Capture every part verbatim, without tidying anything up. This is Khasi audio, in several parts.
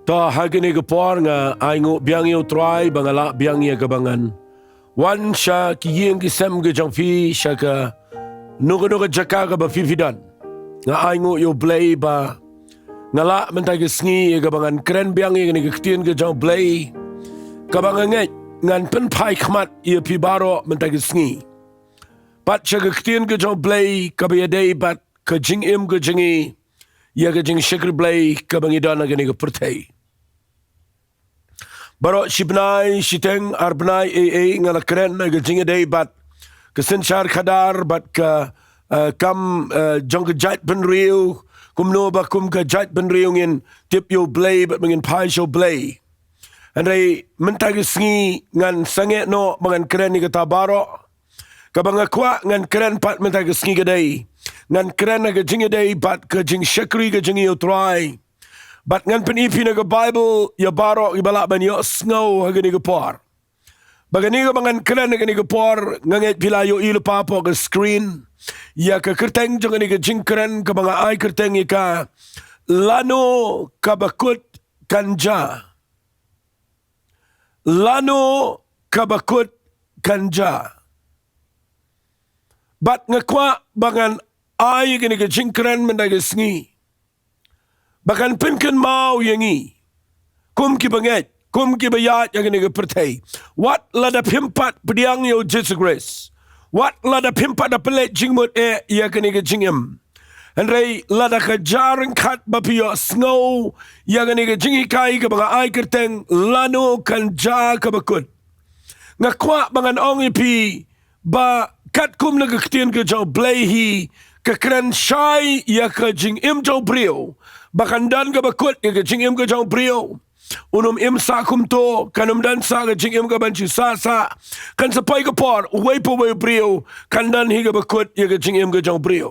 To, ha kane ka por nga ainguh biang ïa u Trai ba nga lah biang ïa kaba ngan wan sha ki ïing ki sem ki jong phi, sha kano kano ka jaka kaba phi phi don. Nga ainguh ïa u Blei ba nga lah mynta ka sngi ïa kaba ngan kren biang ïa kane ka ktien ka jong u Blei, kaba nga ngeit ngan pynphai khmat ïa phi baroh mynta ka sngi. Pat sha ka ktien ka jong u Blei kaba ïadei bad ka jingim ka jong ngi, ïa ka jingshakri Blei kaba ngi don ha kane ka pyrthei. Baroh shi bnai shiteng, ar bnai ei ei, nga la kren ha ka jingïadei bad ka synshar khadar bad ka, eh, kam, eh, jong ka jaitbynriew, kumno ba kum ka jaitbynriew ngin tip ïa u Blei bad ba ngin phai sha u Blei. Hynrei mynta ka sngi ngan sangeh noh ba ngan kren ïa kata baroh. Kaba nga kwah ngan kren pat mynta ka sngi ka dei, ngan kren ha ka jingïadei bad ka jingshakri ka jong ngi ïa u Trai. Bad ngan pyni phi na ka Baibl ïa baroh kiba lah ban ïohsngew ha kane ka por. Ba kane kaba ngan kren ha kane ka por, nga ngeit phi la ïohi lypa hapoh ka screen ïa ka kyrteng jong kane ka jingkren kaba nga ai kyrteng ïa ka, Lano Kaba Kut Kan Jia. Lano Kaba Kut Kan Jia. Bad nga kwah ba ngan ai ïa kane ka jingkren mynta ka sngi ba kan pynkynmaw ïa ngi kum kiba ngeit, kum kiba ïaid ha kane ka pyrthei. Wat lada phim pat pdiang ïa u Jisu Khrist, wat lada phim pat da pynleit jingmut eh ïa kane ka jingim, hynrei lada ka jia ryngkat ba phi ïohsngew ïa kane ka jinghikai kaba nga ai kyrteng Lano Kan Jia Kaba Kut, nga kwah ba ngan ong ïa phi ba katkum na ka ktien ka jong u Blei hi ka kren shai ïa ka jingim jong u briew, ba kan don kaba kut ïa ka jingim ka jong u briew. Un ym im sah kumto, kan ym don sah ka jingim kaban shu sah sah. Kan sa poi ka por, uwei pa uwei u briew kan don hi kaba kut ïa ka jingim ka jong u briew.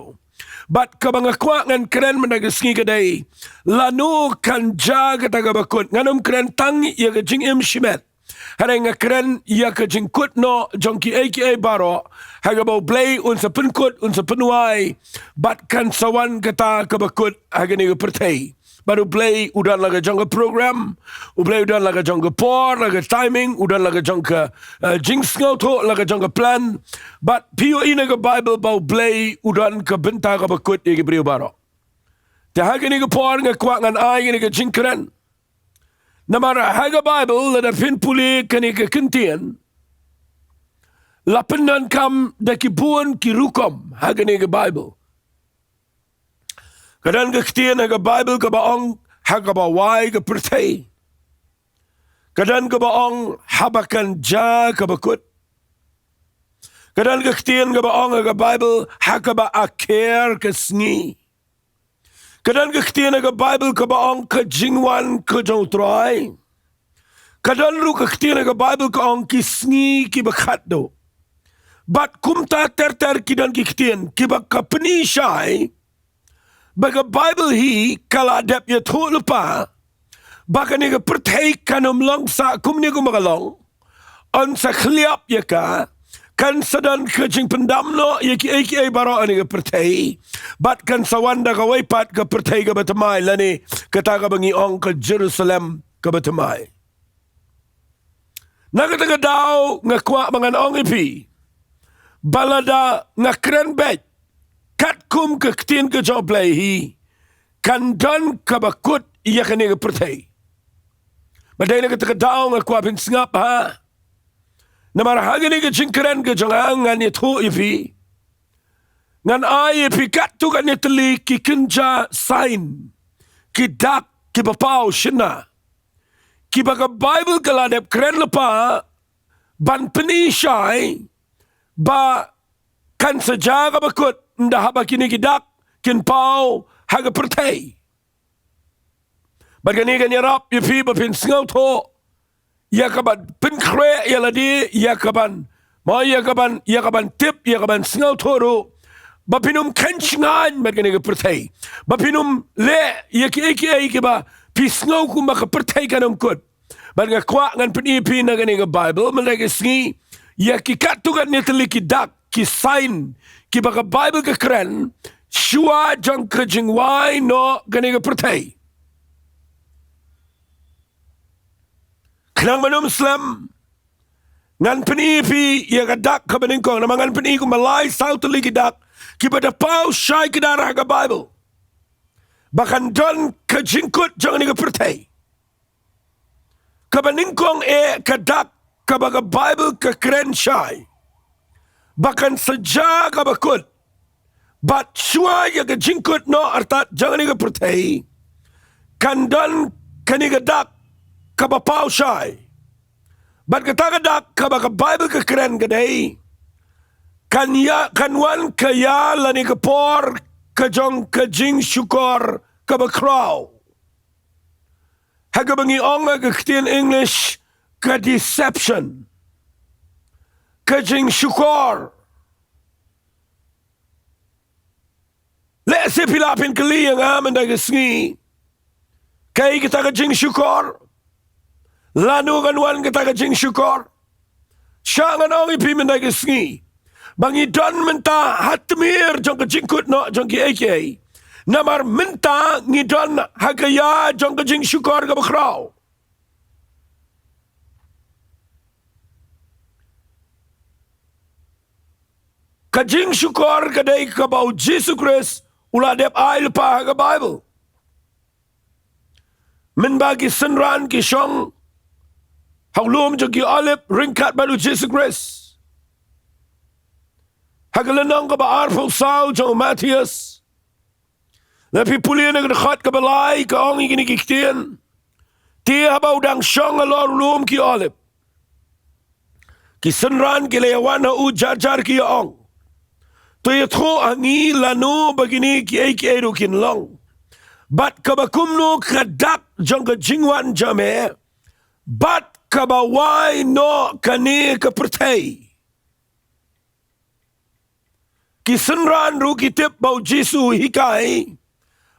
Bad kaba nga kwah ngan kren mynta ka sngi ka dei, lano kan jia kata kaba kut. Ngan ym kren tang ïa ka jingim shimet, hynrei nga kren ïa ka jingkut noh jong kiei kiei baroh, ha kaba u Blei un sa pynkut, un sa pynwai, bad kan sa wan kata kaba kut ha kane ka pyrthei. Bad u Blei u don la ka jong ka program, u Blei u don la ka jong ka por, la ka timing, u don la ka jong ka, eh, jingsngewthuh, la ka jong ka plan. Bad phi ïohi na ka Baibl ba u Blei u don ka bynta kaba kut ïa ki briew baroh. Te ha kane ka por nga kwah ngan ai kane ka jingkren. Namar ha ka Baibl lada phin pule kane ka kyntien, la pyndonkam da ki bun ki rukom ha kane ka Baibl. Ka don ka ktien ha ka Baibl kaba ong ha kaba wai ka pyrthei. Ka don kaba ong haba kan jia kaba kut. Ka don ka ktien kaba ong ha ka Baibl ha kaba akher ka sngi. Ka don ka ktien ha ka Baibl kaba ong ka jingwan ka jong u Trai. Ka don ruh ka ktien ha ka Baibl ka ong ki sngi kiba khatduh. Bad kumta ter ter ki don ki ktien kiba ka pyni shai ba ka Baibl hi ka la dep ïathuh lypa ba kane ka pyrthei kan ym long sah kumne kumba ka long. Yn sa khliap ïa ka, kan sa don ka jingpyndam noh ïa kiei kiei baroh ha kane ka pyrthei. Bad kan sa wan da kawei pat ka pyrthei kaba thymmai, lane kata kaba ngi ong ka Jerusalem kaba thymmai. Na kata ka daw nga kwah ba ngan ong ïa phi ba lada nga kren beit katkum ka ktien ka jong u Blei hi, kan don kaba kut ïa kane ka pyrthei. Bad dei na kata ka daw nga kwah phin sngap ha. Namar ha kane ka jingkren ka jong nga ngan ïathuh ïa phi, ngan ai ïa phi katto katne tylli ki kynja sign, ki dak kiba paw shynna, kiba ka Baibl ka la dep kren lypa ban pyni shai ba kan sa jia kaba kut ynda haba kine ki dak kin paw ha ka pyrthei. Bad kane kan ïarap ïa phi ba phin sngewthuh ïa kaban pynkhreh ïa lade, ïa kaban, mo, ïa kaban, ïa kaban tip, ïa kaban sngewthuh ruh ba phin ym kheiñ shngaiñ bad kane ka pyrthei, ba phin ym leh ïa kiei kiei kiba phi sngew kumba ka pyrthei kan ym kut. Bad nga kwah ngan pyni ïa phi na kane ka Baibl mynta ka sngi ïa ki katto katne tylli ki dak, ki sign, kiba ka Baibl ka kren shuwa jong ka jingwai noh kane ka pyrthei. Khnang ban ym slem, ngan pyni ïa phi ïa ka dak kaba nyngkong, namar ngan pyni kumba lai saw tylli ki dak kiba da paw shai kdar ha ka Baibl ba kan don ka jingkut jong kane ka pyrthei. Kaba nyngkong eh ka dak kaba ka Baibl ka kren shai ba kan sa jia kaba kut. Bad shuwa ïa ka jingkut noh artat jong kane ka pyrthei, kan don kane ka dak kaba paw shai. Bad kata ka dak kaba ka Baibl ka kren ka dei, kan ïa, kan wan ka ïa lane ka por ka jong ka jingshukor kaba khraw. Ha kaba ngi ong ha ka ktien English ka deception. Ka jingshukor. Lehse phi lah phin kylli ïa nga mynta ka sngi, kaei kata ka jingshukor? Lano kan wan kata ka jingshukor? Sha ngan ong ïa phi mynta ka sngi ba ngi don mynta ha tmier jong ka jingkut noh jong kiei kiei. Namar mynta ngi don ha ka ïa jong ka jingshukor kaba khraw. Ka jingshukor ka dei kaba u Jisu Khrist u la dep ai lypa ha ka Baibl. Mynba ki synran ki shong ha u lum jong ki Olib ryngkat bad u Jisu Khrist, ha ka lynnong kaba arphew saw jong u Mathaios, lada phi pule na ka dkhot kaba lai, ka ong ïa kine ki ktien: Te haba u dang shong halor u lum ki Olib, ki synran ki la ïa wan ha u jar jar ki ïa ong, To ïathuh ha ngi lano ba kine kiei kiei ruh kin long, bad kaba kumno ka dak jong ka jingwan jong me, bad kaba wai noh kane ka pyrthei. Ki synran ruh ki tip ba u Jisu u hikai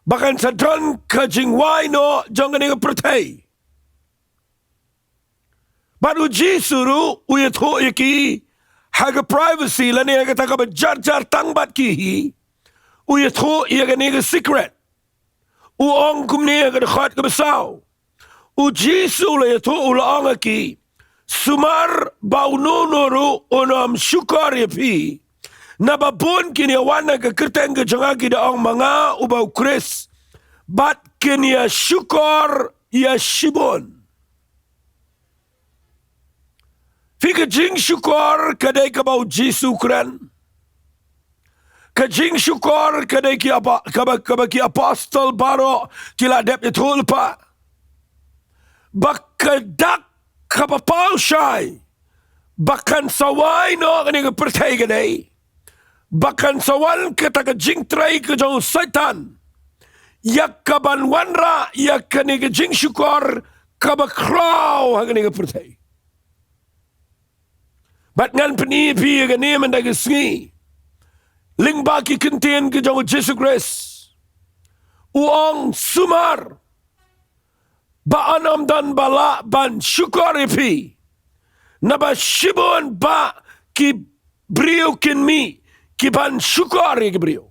ba kan sa don ka jingwai noh jong kane ka pyrthei. Bad u Jisu ruh u ïathuh ïa ki ha ka privacy, lane ha kata kaba jar jar tang bad ki hi. U ïathuh ïa kane ka secret. U ong kumne ha ka dkhot kaba saw. U Jisu u la ïathuh, u la ong ha ki, Sumar ba uno uno ruh un ym shukor ïa phi. Naba bun kin ïa wan ha ka kyrteng ka jong nga, ki da ong, Ma nga uba u Khrist, bad kin ïa shukor ïa shibun. Phi, ka jingshukor ka dei kaba u Jisu u kren. Ka jingshukor ka dei ki apa-, kaba, kaba ki apostol baroh ki la dep ïathuh lypa, ba ka dak kaba paw shai ba kan sa wai noh kane ka pyrthei ka dei ba kan sa wan kata ka jingtrei ka jong u Soitan ïa kaban wanrah ïa kane ka jingshukor kaba khraw ha kane ka pyrthei. Bad ngan pyni ïa phi ïa kane mynta ka sngi lyngba ki ktien ka jong u Jisu Khrist. U ong, Sumar ba yn ym don ba lah ban shukor ïa phi, naba shibun bah ki briew kin mih ki ban shukor ïa ki briew.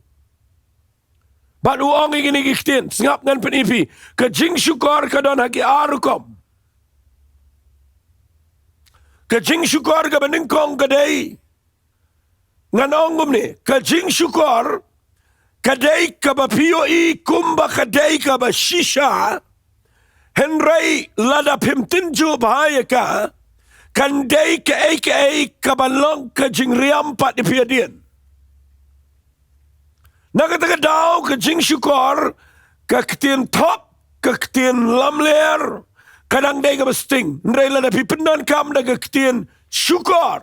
Bad u ong ïa kine ki ktien, sngap, ngan pyni ïa phi. Ka jingshukor ka don ha ki ar rukom. Ka jingshukor kaba nyngkong ka dei, ngan ong kumne, ka jingshukor ka dei kaba phi ïohi kumba ka dei kaba shisha, hynrei lada phim tynjuh bha ïa ka, kan dei kaei kaei kaban long ka jingriam pat ïa phi hadien. Na kata ka daw ka jingshukor, ka ktien thok, ka ktien lamler, ka dang dei kaba sting. Hynrei lada phi pyndonkam da ka ktien shukor,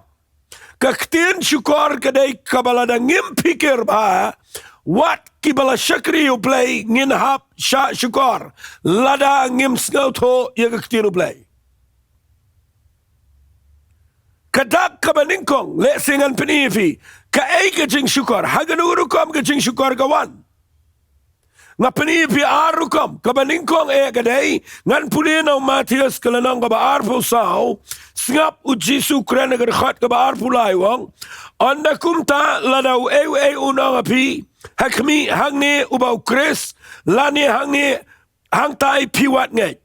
ka ktien shukor ka dei kaba lada ngim phikir bha, wat kiba la shakri ïa u Blei ngin hap shah shukor lada ngim sngewthuh ïa ka ktien u Blei. Ka dak kaba nyngkong, lehse ngan pyni ïa phi kaei ka jingshukor, ha kano ka rukom ka jingshukor ka wan. Nga pyni ïa phi ar rukom. Kaba nyngkong eh ka dei, ngan pule na u Mathaios ka lynnong kaba arphew saw. Sngap, u Jisu u kren ha ka dkhot kaba arphew lai, u ong, Ynda kumta, lada uei uei un ong ha phi, Ha khmih hangne uba u Khrist, lane hangne, hangtai, phi wat ngeit.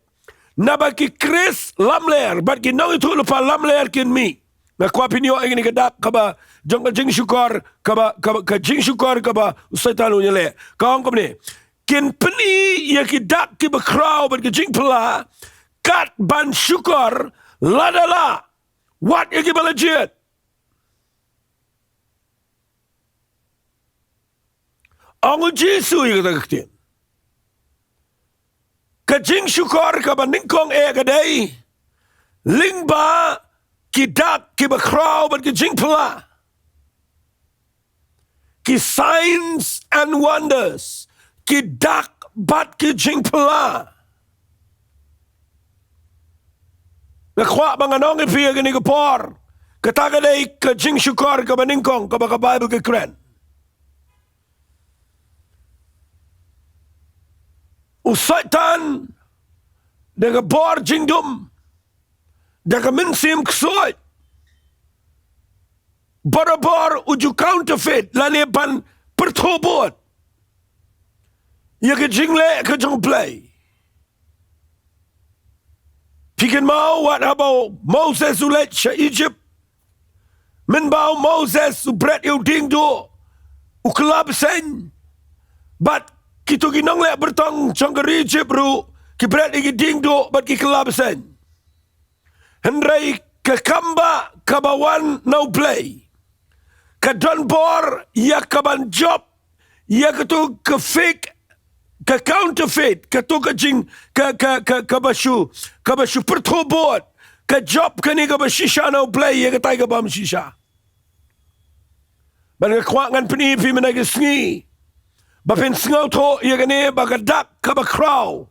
Naba ki Khrist lamler bad ki nongïathuhlypa lamler kin mih. Nga kwah phin ïoh ïa kane ka dak kaba jong ka jingshukor, kaba, kaba, ka jingshukor kaba u Soitan u ñialeh. Ka ong kumne: Kin pyni ïa ki dak kiba khraw bad ki jingphylla, kat ban shukor lada lah wat ïa kiba la jied. Ong u Jisu ïa kata ka ktien. Ka jingshukor kaba nyngkong eh ka dei lyngba ki dak kiba khraw bad ki jingphylla. Ki signs and wonders, ki dak bad ki jingphylla. Nga kwah ba ngan ong ïa phi ïa kane ka por, kata ka dei ka jingshukor kaba nyngkong kaba ka Baibl ka kren. U Soitan, da ka bor jingdum, da ka mynsiem ksuid, barabor u ju counterfeit lane ban pyrthuh bud ïa ka jingleh ka jong U Blei. Phi kynmaw wat haba u Moses u leit sha Egypt, mynba u Moses u bret ïa u diengduh, u kylla bseiñ, bad kito ki nongleh byrtong jong ka ri Egypt ruh ki bret ïa ki diengduh bad ki kylla bseiñ. Hynrei ka kambah kaba wan na U Blei ka don bor ïa kaban jop ïa kato ka fake, ka counterfeit, kato ka jing, ka, ka, ka, kaba shu, kaba shu pyrthuh bud, ka jop kane kaba shisha na U Blei ïa katai ka bym shisha. Bad nga kwah ngan pyni ïa phi mynta ka sngi ba phin sngewthuh ïa kane, ba ka dak kaba khraw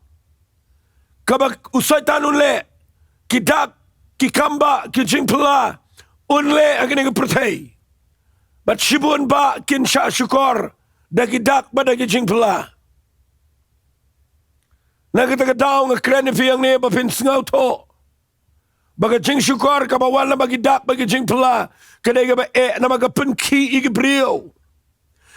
kaba u Soitan un leh, ki dak, ki kambah, ki jingphylla un leh ha kane ka pyrthei. Bad shibun bah kin shah shukor da ki dak bad da ki jingphylla. Na kata ka daw nga kren ïa phi hangne ba phin sngewthuh ba ka jingshukor kaba wan na ba ki dak bad ki jingphylla ka dei kaba eh, namar ka pynkhih ïa ki briew.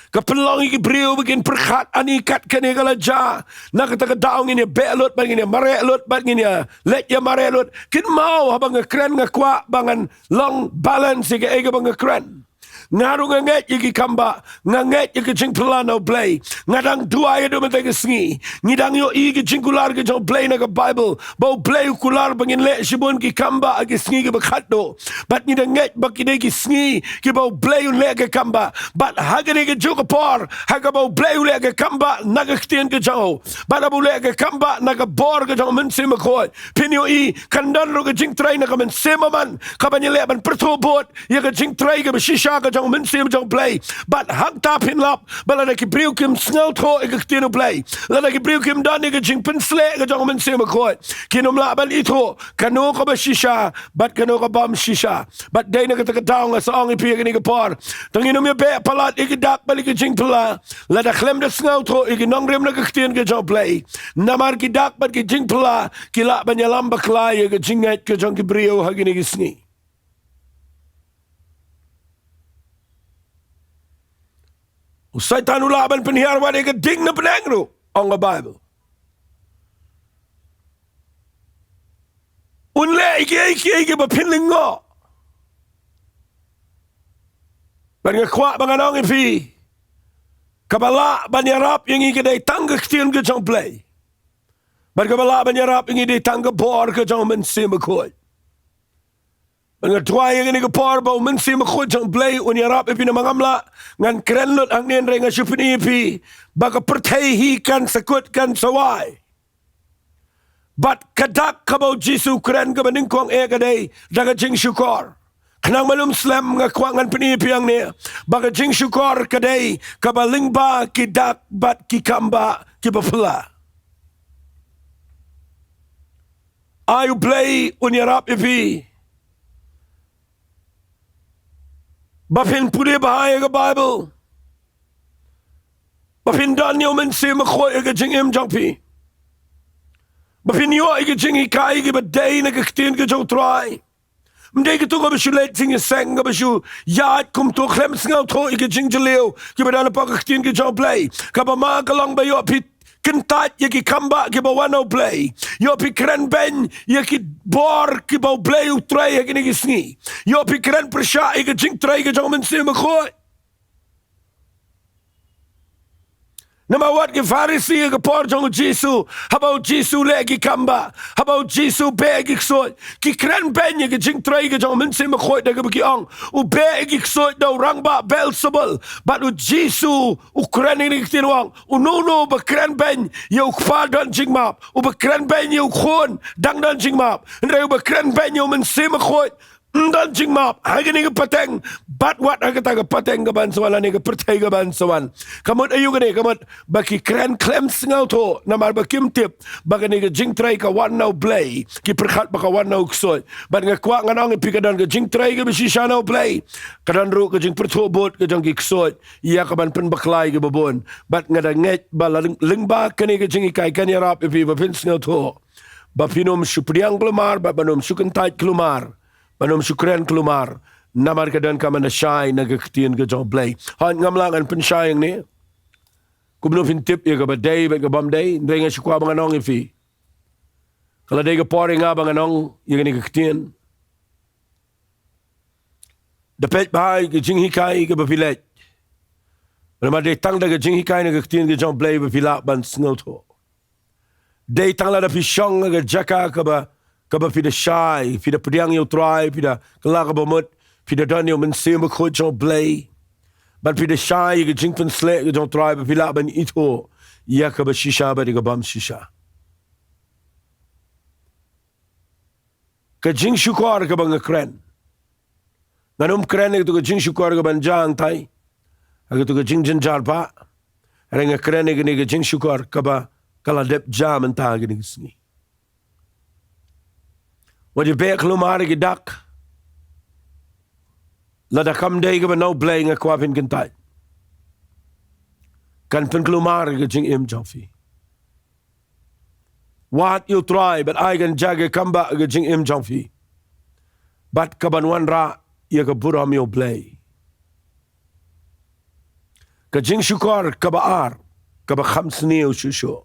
Ka pynlong ïa ki briew ba kin pyrkhat, ani kat kane ka la jia. Na kata ka daw ngin ïa beh lut bad ngin ïa mareh lut bad ngin ïa leit ïa mareh lut. Kynmaw, haba nga kren nga kwah ba ngan long balance ïa kaei kaba nga kren. Nga ruh nga ngeit ïa ki kambah, nga ngeit ïa ka jingphylla na U Blei. Nga dang duwai haduh mynta ka sngi. Ngi dang ïohi ïa ka jingkular ka jong U Blei na ka Baibl, ba U Blei u kular ba ngin leh shibun ki kambah ha ki sngi kiba khatduh. Bad ngi dang ngeit ba ki dei ki sngi kiba U Blei un leh ka kambah. Bad ha kane kajuh ka por, ha kaba U Blei u leh ka kambah na ka ktien ka jong u, bad haba u leh ka kambah na ka bor ka jong U Mynsiem Bakhuid, phin ïohi kan don ruh ka jingtrei na ka mynsiem bymman kaban ïaleh ban pyrthuh bud ïa ka jingtrei kaba shisha ka jong U Mynsiem jong U Blei. Bad hangta phin lap ba lada ki briew kim sngewthuh ïa ka ktien U Blei, lada ki briew kim don ïa ka jingpynsleh ka jong U Mynsiem Bakhuid, kin ym lah ban ithuh kano kaba shisha bad kano ka bym shisha. Bad dei na kata ka daw nga sa ong ïa phi ïa kane ka por, to ngin ym ïa beh palat ïa ki dak bad ïa ki jingphylla, lada khlem da sngewthuh ïa ki nongrim na ka ktien ka jong U Blei. Namar ki dak bad ki jingphylla ki lah ban ïalam bakla ïa ka jingngeit ka jong ki briew ha kine ki sngi. U Soitan u lah ban pynhiar wat ïa ka ding na bneng ruh, ong ka Baibl. Un leh ïa kiei kiei kiba phin lyngngoh. Bad nga kwah ba ngan ong ïa phi, kaba lah ban ïarap ïa ngi ka dei tang ka ktien ka jong U Blei. Bad kaba lah ban ïarap ïa ngi dei tang ka bor ka jong U Mynsiem Bakhuid. Bad nga duwai ïa kane ka por ba U Mynsiem Bakhuid jong U Blei un ïarap ïa phi. Namar ngam lah ngan kren lut hangne hynrei nga shu pyni ïa phi ba ka pyrthei hi kan sa kut kan sa wai. Bad ka dak kaba U Jisu u kren kaba nyngkong eh ka dei da ka jingshukor. Khnang ban ym slem, nga kwah ngan pyni ïa phi hangne ba ka jingshukor ka dei kaba lyngba ki dak bad ki kambah kiba phylla. Ai U Blei un ïarap ïa phi ba phin pule bha ïa ka Baibl, ba phin don ïa U Mynsiem Bakhuid ha ka jingim jong phi, ba phin ïoh ïa ka jinghikai kaba dei na ka ktien ka jong U Trai, Ym dei kato kaba shu leit jingïaseng, kaba shu ïaid kumto khlem sngewthuh ïa ka jingjylliew kiba don hapoh ka ktien ka jong U Blei. Kaba ma ka long ba ïoh phi kyntait ïa ki kambah kiba wan na U Blei. Ïoh phi kren beiñ ïa ki bor kiba U Blei u trei ha kine ki sngi. Ïoh phi kren pyrshah ïa ka jingtrei ka jong U Mynsiem Bakhuid. Namar wat ki Pharisi ha ka por jong U Jisu, haba U Jisu leh ki kambah, haba U Jisu beh ki ksuid, ki kren beiñ ïa ka jingtrei ka jong U Mynsiem Bakhuid da kaba ki ong, u beh ki ksuid da u rangbah Beelzebul. Bad U Jisu u kren ïa kine ki ktien u ong, uno uno ba kren beiñ ïa u Kpa don jingmap, uba kren beiñ ïa u Khun dang don jingmap, hynrei uba kren beiñ ïa U Mynsiem Bakhuid ym don jingmap ha kane ka pateng bad wat ha kata ka pateng kaban sa wan, lane ka pyrthei kaban sa wan. Ka mut aïu kane? Ka mut ba ki kren khlem sngewthuh namar ba kim tip ba kane ka jingtrei ka wan na U Blei, ki pyrkhat ba ka wan na u ksuid. Bad nga kwah ngan ong ïa phi, ka don ka jingtrei kaba shisha na U Blei, ka don ruh ka jingpyrthuh bud ka jong ki ksuid ïa kaban pynbakla ïa kiba bun. Bad nga da ngeit ba la lyng-, lyngba kane ka jinghikai kan ïarap ïa phi ba phin sngewthuh ba phin ym shu pdiang kulmar, bad ban ym shu kyntait kulmar, ban ym shu kren kulmar, namar ka donkam ban da shai na ka ktien ka jong U Blei. Hooid, ngam lah ngan pynshai hangne kumno phin tip ïa kaba dei bad kaba ym dei, hynrei nga shu kwah ba ngan ong ïa phi, ka la dei ka por ïa nga ba ngan ong ïa kane ka ktien. Da peit bha ïa ka jinghikai kaba phi leit, namar dei tang da ka jinghikai na ka ktien ka jong U Blei ba phi lah ban sngewthuh. Dei tang lada phi shong ha ka jaka kaba, kaba phi da shai, phi da pdiang ïa U Trai, phi da kylla kaba mut, phi da don ïa U Mynsiem Bakhuid jong U Blei, bad phi da shai ïa ka jingpynshlur ka jong U Trai, ba phi lah ban ithuh ïa kaba shisha bad ïa kaba ym shisha. Ka jingshukor kaba nga kren, ngan ym kren ïa kato ka jingshukor kaban jia hangtai ha kato ka jingjynjar ba, hynrei nga kren ïa kane ka jingshukor kaba ka la dep jia mynta ha kine ki sngi. Wat ïa beh kulmar ïa ki dak. Lada kam dei kaba na U Blei, nga kwah phin kyntait, kan pynkulmar ïa ka jingim jong phi. Wad ïa U Trai bad ai kan jia ka kambah ka jingim jong phi, bad kaban wanrah ïa ka burom ïa U Blei. Ka jingshukor kaba ar, kaba kham sniew shuh shuh.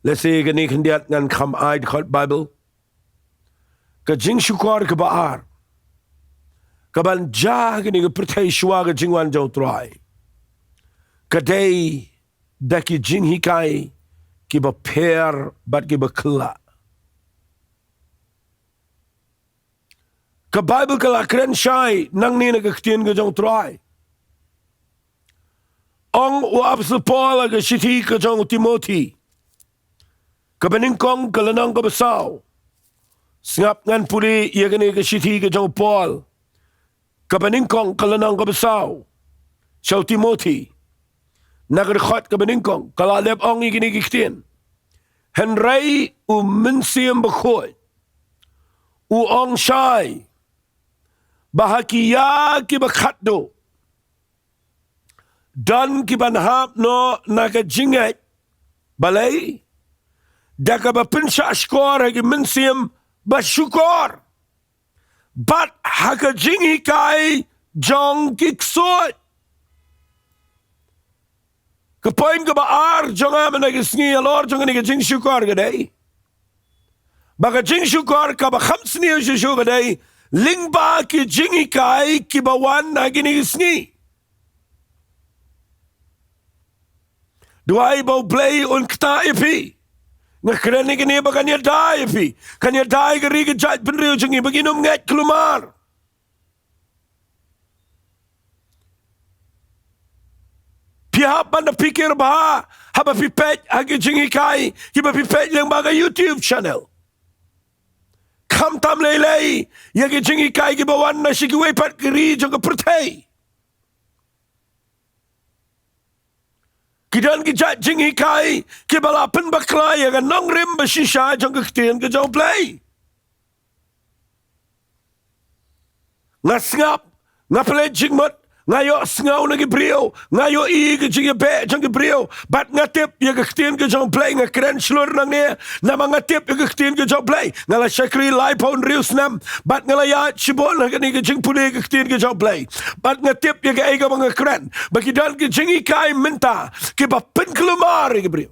Lehse kane khyndiat ngan kham ai dkhot Baibl. Ka jingshukor kaba ar, kaban jia ha kane ka pyrthei shuwa ka jingwan jong U Trai, ka dei da ki jinghikai kiba pher bad kiba kylla. Ka Baibl ka la kren shai nangne na ka ktien ka jong U Trai. Ong u Apostol Paul ha ka shithi ka jong u Timothi, kaba nyngkong, ka lynnong kaba saw. Sngap, ngan pule ïa kane ka shithi ka jong u Paul, kaba nyngkong, ka lynnong kaba saw, sha u Timothi. Na ka dkhot kaba nyngkong, ka la dep ong ïa kine ki ktien: Hynrei U Mynsiem Bakhuid u ong shai ba ha ki ïa kiba khatduh don kiban hap noh na ka jingngeit. Balei? Da kaba pynshah shkor ha ki mynsiem ba shukor bad ha ka jinghikai jong ki ksuid. Ka point kaba ar jong nga mynta ka sngi halor jong kane ka jingshukor ka dei ba ka jingshukor kaba kham sniew shuh shuh ka dei lyngba ki jinghikai kiba wan ha kine ki sngi. Duwai ba U Blei un ktah ïa phi. Nga kren ïa kane ba kan ïada ïa phi, kan ïada ïa ka ri ka jaitbynriew jong ngi ba kin ym ngeit kulmar. Phi hap ban da phikir bha haba phi peit ha ki jinghikai kiba phi peit lyngba ka YouTube channel. Khamtam lei lei ïa ki jinghikai kiba wan na sha kiwei pat ki ri jong ka pyrthei. Ki don ki jait jinghikai kiba la pynbakla ïa ka nongrim ba shisha jong ka ktien ka jong U Blei. Nga sngap, nga pynleit jingmut, Nga ïohsngew na ki briew, nga ïohi ka jingïabeh jong ki briew, bad nga tip ïa ka ktien ka jong U Blei. Nga kren shlur nangne namar nga tip ïa ka ktien ka jong U Blei. Nga la shakri laiphew hynriew snem, bad nga la ïaid shibun ha kane ka jingpule ka ktien ka jong U Blei. Bad nga tip ïa kaei kaba nga kren, ba ki don ki jinghikai mynta kiba pynkulmar ïa ki briew.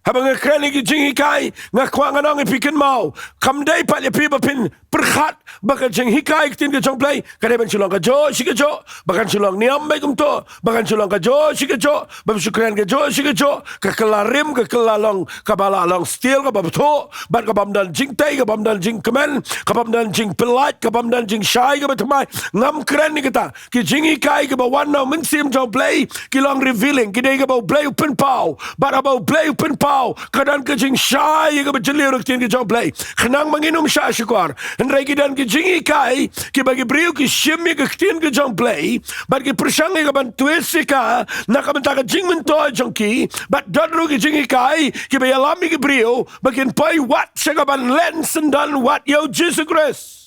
Haba nga kren ïa ki jinghikai, nga kwah ngan ong ïa phi kynmaw, kam dei pat ïa phi ba phin pyrkhat ba ka jinghikai ka ktien ka jong U Blei ka dei ban shu long kajuh shi kajuh, ba kan shu long niam bad kumto, ba kan shu long kajuh shi kajuh, ba shu kren kajuh shi kajuh, ka kylla rim, ka kylla long, kaba la long still, kaba bthuh, bad kabym don jingtei, kabym don jingkmen, kabym don jingpynlait, kabym don jingshai kaba thymmai. Ngam kren ïa kata. Ki jinghikai kiba wan na u Mynsiem jong U Blei ki long revealing, ki dei kaba U Blei u pynpaw. Bad haba U Blei u pynpaw, ka don ka jingshai ïa kaba jylliew na ka ktien ka jong U Blei, khnang ba ngin ym shah shukor. Hynrei ki don ki jinghikai kiba ki briew ki shim ïa ka ktien ka jong U Blei, bad ki pyrshang ïa ka ban twist ïa ka na ka bynta ka jingmyntoi jong ki. Bad don ruh ki jinghikai kiba ïalam ïa ki briew ba kin poi wad sha ka ban len syndon wad ïa U Jisu Khrist.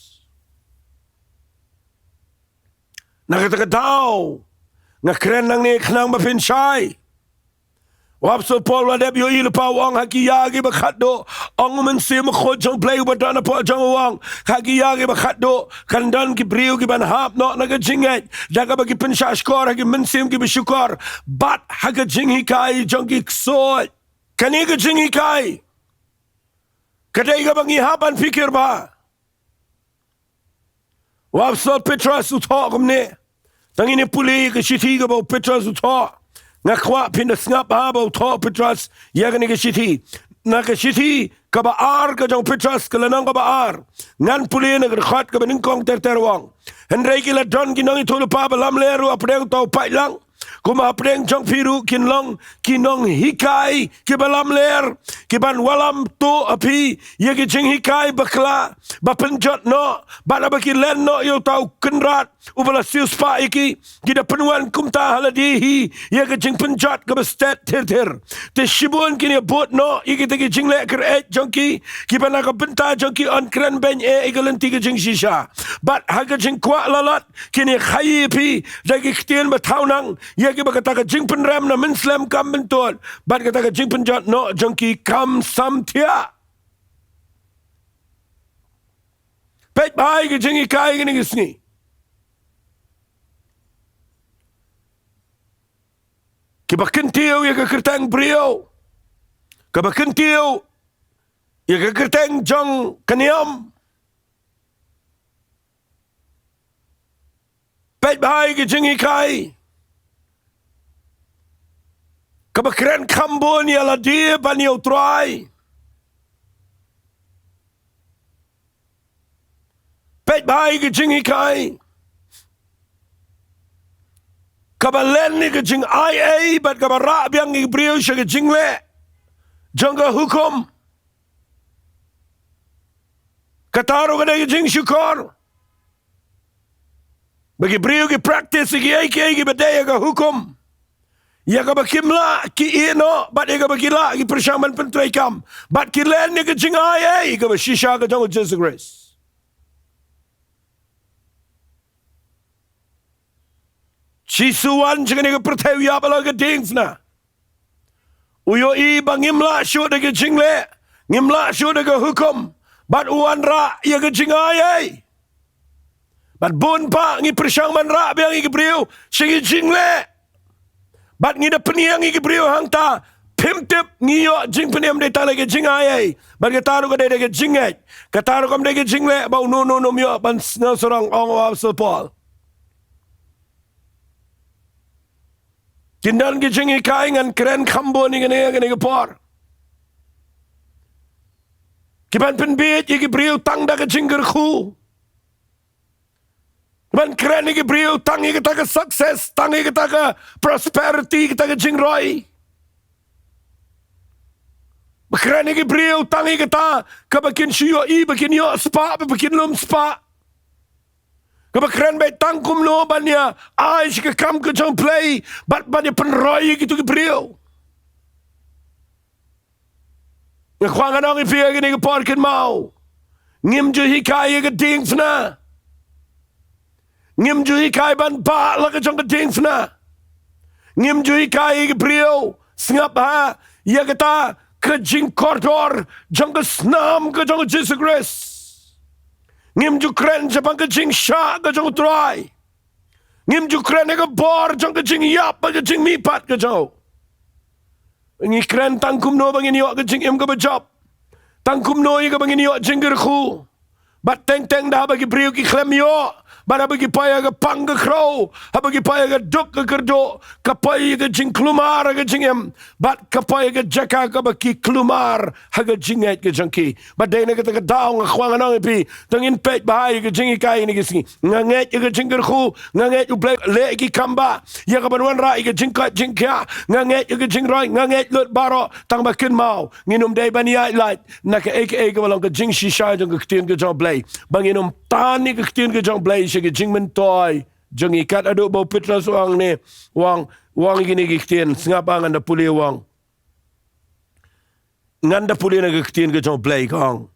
Na kata ka daw, nga kren nangne khnang ba phin shai. U Apostol Paul u la dep ïohi lypa, u ong, ha ki ïa kiba khatduh, ong u Mynsiem Bakhuid jong U Blei uba don hapoh jong u, u ong, ha ki ïa kiba khatduh kan don ki briew ki ban hap noh na ka jingngeit, da kaba ki pynshah shukor ha ki mynsiem kiba shukor, bad ha ka jinghikai jong ki ksuid. Kane ka jinghikai ka dei kaba ngi hap ban phikir bha. U Apostol Petros u thoh kumne. Tang ngin ïa pule ka shithi kaba u Petros u thoh. Nga kwah phin da sngap haba u thoh u Petros ïa kane ka shithi. Na ka shithi kaba ar ka jong u Petros, ka lynnong kaba ar, ngan pule na ka dkhot kaba nyngkong ter ter, u ong: Hynrei ki la don ki nongïathuhlypa ba lamler ruh hapdeng uta u paidlang. Kumba hapdeng jong phi ruh kin long ki nonghikai kiba lamler, ki ban wallam tuh ha phi ïa ki jinghikai bakla ba pynjot noh, bad haba ki len noh ïa uta u Kynrad uba la siewspah ïa ki, ki da pynwan kumta ha lade hi ïa ka jingpynjot kaba stet thir thir. Te shibun kin ïa bud noh ïa kita ki jingleh kyr-eit jong ki, kiba na ka bynta jong ki yn kren beiñ eh ïa ka lynti ka jingshisha. Bad ha ka jingkwah lalot kin ïa khaïi ïa phi da ki ktien ba thaw nang, ïa kiba kata ka jingpynrem na mynslem kam byntud, bad kata ka jingpynjot noh jong ki kam samthiah. Peit bha ïa ki jinghikai kine ki sngi. Kiba kyntiew ïa ka kyrteng briew, kiba kyntiew ïa ka kyrteng jong ka niam. Peit bha ïa ki jinghikai, kaba kren kham bun ïa lade ban ïa U Trai. Peit bha ïa ki jinghikai, kaba len ïa ki jingaiei bad kaba rah biang ïa ki briew sha ki jingleh jong ka hukum. Kata ruh ka dei ka jingshukor. Ba ki briew ki practice ïa kiei kiei kiba dei ïa ka hukum, ïa kaba kim lah ki ïeh noh, bad ïa kaba ki lah ki pyrshang ban pyntreikam, bad ki len ïa ka jingaiei kaba shisha ka jong U Jisu Khrist. Jisu u wan sha kane ka pyrthei, u ïap halor ka diengphna. U ïohi ba ngim lah shuh da ka jingleh, ngim lah shuh da ka hukum, bad u wanrah ïa ka jingaiei. Bad bun bah ngi pyrshang ban rah biang ïa ki briew sha ki jingleh, bad ngi da pynïeng ïa ki briew hangta. Phim tip, ngi ïoh jingpynim dei tang da ka jingaiei, bad kata ruh ka dei da ka jingngeit. Kata ruh kam dei ka jingleh ba uno uno um ïoh ban sngewsarong, ong u Apostol Paul. Kin don ki jinghikai, ngan kren kham bun ïa kane ha kane ka por, ki ban pynbieit ïa ki briew tang da ka jingkyrkhu, ki ban kren ïa ki briew tang ïa kata ka success, tang ïa kata ka prosperity, kata ka jingroi. Ba kren ïa ki briew tang ïa kata kaba kin shu ïohi, ba kin ïoh spah, ba kin lum spah. Kaba kren beit tang kumno ban ïa ai sha ka kam ka jong U Blei, bad ban ïa pynroi ïa kito ki briew. Nga kwah ngan ong ïa phi ha kane ka por, kynmaw, ngim ju hikai ïa ka diengphna. Ngim ju hikai ban bah la ka jong ka diengphna. Ngim ju hikai ïa ki briew, sngap ha, ïa kata ka jingkordor jong ka snam ka jong u Jisu Khrist. Ngim ju kren shaphang ka jingshah ka jong u Trai. Ngim ju kren ïa ka bor jong ka jingïap bad ka jingmihpat ka jong u. Ngi kren tang kumno ba ngin ïoh ka jingim kaba jop. Tang kumno ïa kaba ngin ïoh jingkyrkhu. Bad teng teng da haba ki briew ki khlem ïoh, bad haba ki poi ha ka pang ka khrew, haba ki poi ha ka duk ka kyrduh, ka poi ïa ka jingkulmar ha ka jingim, bad ka poi ha ka jaka kaba ki kulmar ha ka jingngeit ka jong ki. Bad dei na kata ka daw nga kwah ngan ong ïa phi, to ngin peit bha ïa ka jinghikai kine ki sngi. Nga ngeit ïa ka jingkyrkhu, nga ngeit U Blei leh ïa ki kam bah, ïa kaban wanrah ïa ka jingkoit jingkhiah, nga ngeit ïa ka jingroi, nga ngeit lut baroh, tang ba kynmaw, ngin ym dei ban ïaid lait na kaei kaei kaba long ka jingshisha jong ka ktien ka jong U Blei. Ba ngin ym tan ïa ka ktien ka jong U Blei sha ka jingmyntoi jong ngi, kat haduh ba u Petros u ong ne, u ong, u ong ïa kine ki ktien, sngap ha, ngan da pule, u ong. Ngan da pule na ka ktien ka jong U Blei, ka ong.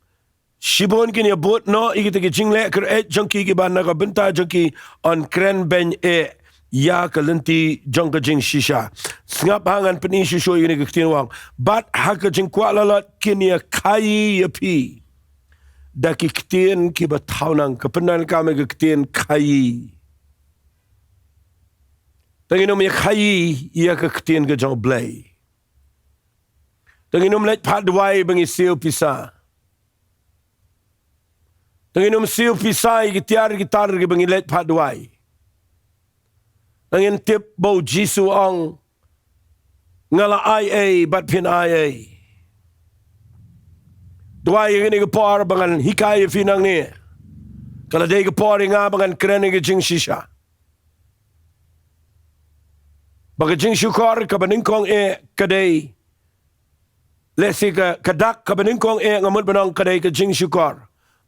Shibun kin ïa bud noh ïa kita ki jingleh kyr-eit jong ki, kiba na ka bynta jong ki yn kren beiñ eh ïa ka lynti jong ka jingshisha. Sngap ha, ngan pyni shuh shuh ïa kane ka ktien, u ong. Bad ha ka jingkwah lalot kin ïa khaïi ïa phi da ki ktien kiba thaw nang. Ka pyndonkam ïa ka ktien khaïi. To ngin ym ïa khaïi ïa ka ktien ka jong U Blei. To ngin ym leit phah duwai ba ngi siew pisa. To ngin ym siew pisa ïa ki tiar ki tar kiba ngi leit phah duwai. To ngin tip ba u Jisu u ong, nga la ai ei bad phin ai ei. Duwai ïa kane ka por ba ngan hikai ïa phi nangne. Ka la dei ka por ïa nga ba ngan kren ïa ka jingshisha. Ba ka jingshukor kaba nyngkong eh ka dei, lehse ka, ka dak kaba nyngkong eh nga mut ban ong ka dei ka jingshukor.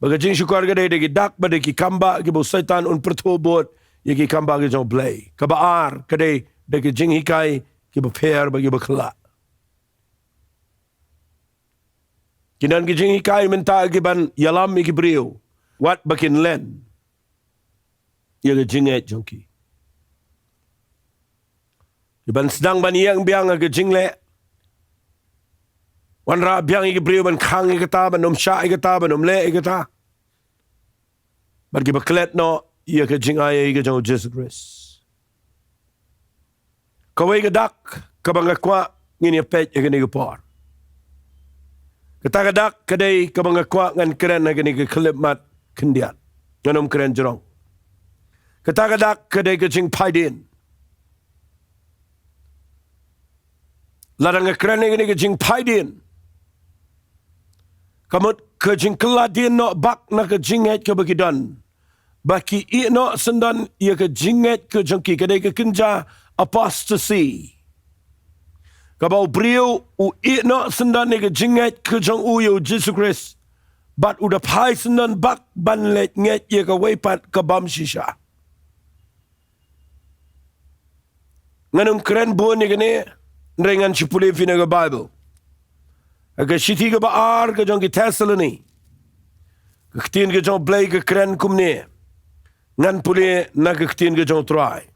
Ba ka jingshukor ka dei da ki dak bad da ki kam bah kiba u Soitan un pyrthuh bud ïa ki kam bah ki jong U Blei. Kaba ar ka dei da ki jinghikai kiba pher bad kiba khlad. Ki don ki jinghikai mynta kiban ïalam ïa ki briew wat ba kin len ïa ka jingngeit jong ki. Kiban sdang ban ïeng biang ha ka jingleh, wanrah biang ïa ki briew ban khang ïa kata, ban ym shah ïa kata, ban ym leh ïa kata. Bad kiba klet noh ïa ka jingai ei ka jong u Jisu Khrist. Kawei ka dak kaba nga kwah ngin ïa peit ha kane ka por. Kata ka dak ka dei kaba nga kwah ngan kren ha kane ka khyllipmat khyndiat. Ngan ym kren jrong. Kata ka dak ka dei ka jingphaidien. Lada nga kren ha kane ka jingphaidien, ka mut ka jingkylla dien noh bak na ka jingngeit kaba ki don. Ba ki ïeh noh syndon ïa ka jingngeit ka jong ki, ka dei ka kynja apostasy. Kaba u briew u ïeh noh syndon ïa ka jingngeit ka jong u ïa u Jisu Khrist, bad u da phai syndon bak ban leit ngeit ïa kawei pat ka bym shisha. Ngan ym kren bun ïa kane, hynrei ngan shu pule ïa phi na ka Baibl. Ha ka shithi kaba ar ka jong ki Thessaloni, ka ktien ka jong U Blei ka kren kumne. Ngan pule na ka ktien ka jong U Trai.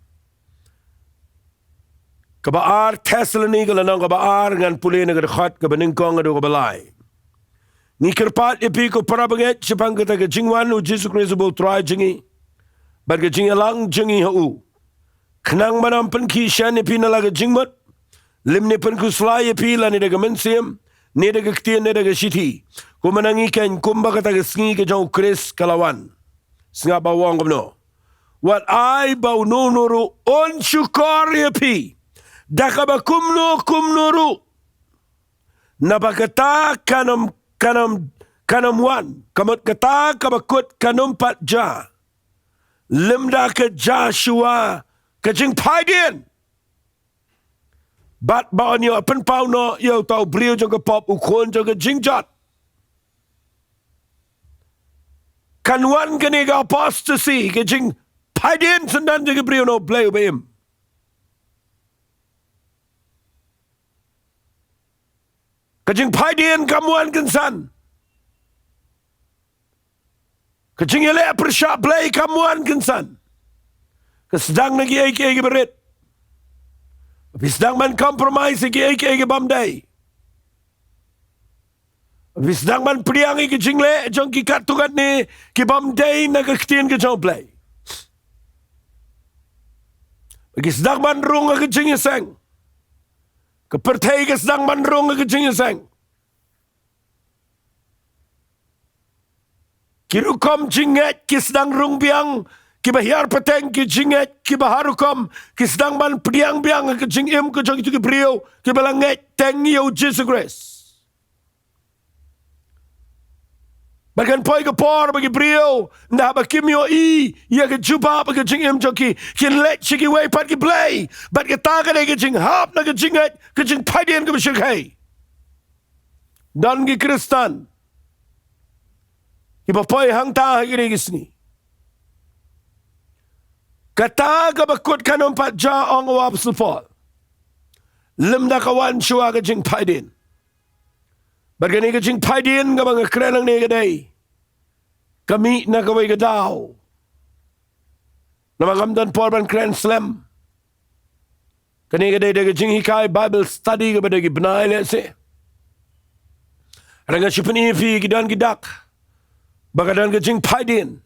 Kaba ar Thessaloni ka lynnong kaba ar, ngan pule na ka dkhot kaba nyngkong haduh kaba lai. Ngi kyrpad ïa phi ko para bangeit shaphang kata ka jingwan u Jisu Khrist uba u Trai jong ngi, bad ka jingïalang jong ngi ha u. Khnang ban ym pynkhih shen ïa phi na la ka jingmut, lymne pynkhuslai ïa phi lane da ka mynsiem, ne da ka ktien, ne da ka shithi. Kumba na ngi keiñ, kumba kata ka sngi ka jong u Khrist ka la wan. Sngap ba u ong kumno. Wat ai ba uno uno ruh un shukor ïa phi da kaba kumno kumno ruh. Naba kata kan ym, kan ym, kan ym wan. Ka mut kata kaba kut kan ym pat jia lymda ka jia shuwa ka jingphaidien. Bad ba yn ïoh pynpaw noh ïa uta u briew jong ka pop, u khun jong ka jingjot. Kan wan kane ka apostasy, ka jingphaidien syndon jong ki briew na u Blei uba im. Ka jingphaidien kam wan kynsan. Ka jingïaleh pyrshah Blei kam wan kynsan. Ka sdang na kiei kiei kiba rit. Phi sdang ban compromise ïa kiei kiei ki bym dei. Phi sdang ban pdiang ïa ki jingleh jong ki katto katne ki bym dei na ka ktien ka jong U Blei. Ki sdang ban rung ha ka jingïaseng. Ka pyrthei ka sdang ban rung ha ka jingïaseng. Ki rukom jingngeit ki sdang rung biang, kiba hiar pateng, ki jingngeit kiba har rukom ki sdang ban pdiang biang ha ka jingim ka jong kito ki briew kiba la ngeit teng ïa U Jisu Khrist. Bad kan poi ka por ba ki briew, ynda ba kim ïohi ïa ka jubab ka jingim jong ki, kin leit sha kiwei pat ki blei. Bad kata ka dei ka jinghap na ka jingngeit, ka jingphaidien kaba shyrkhei. Don ki Khristan kiba poi hangta ha kine ki sngi. Kata kaba kut kan ym pat jia, ong u Apostol Paul, lymda ka wan shuwa ka jingphaidien. Bad kane ka jingphaidien kaba nga kren hangne ka dei, ka mih na kawei ka daw. Namar ngam don por ban kren slem. Kane ka dei da ka jinghikai Bible study kaba dei ki bnai lehse. Hynrei nga shu pyni ïa phi ki don ki dak ba ka don ka jingphaidien.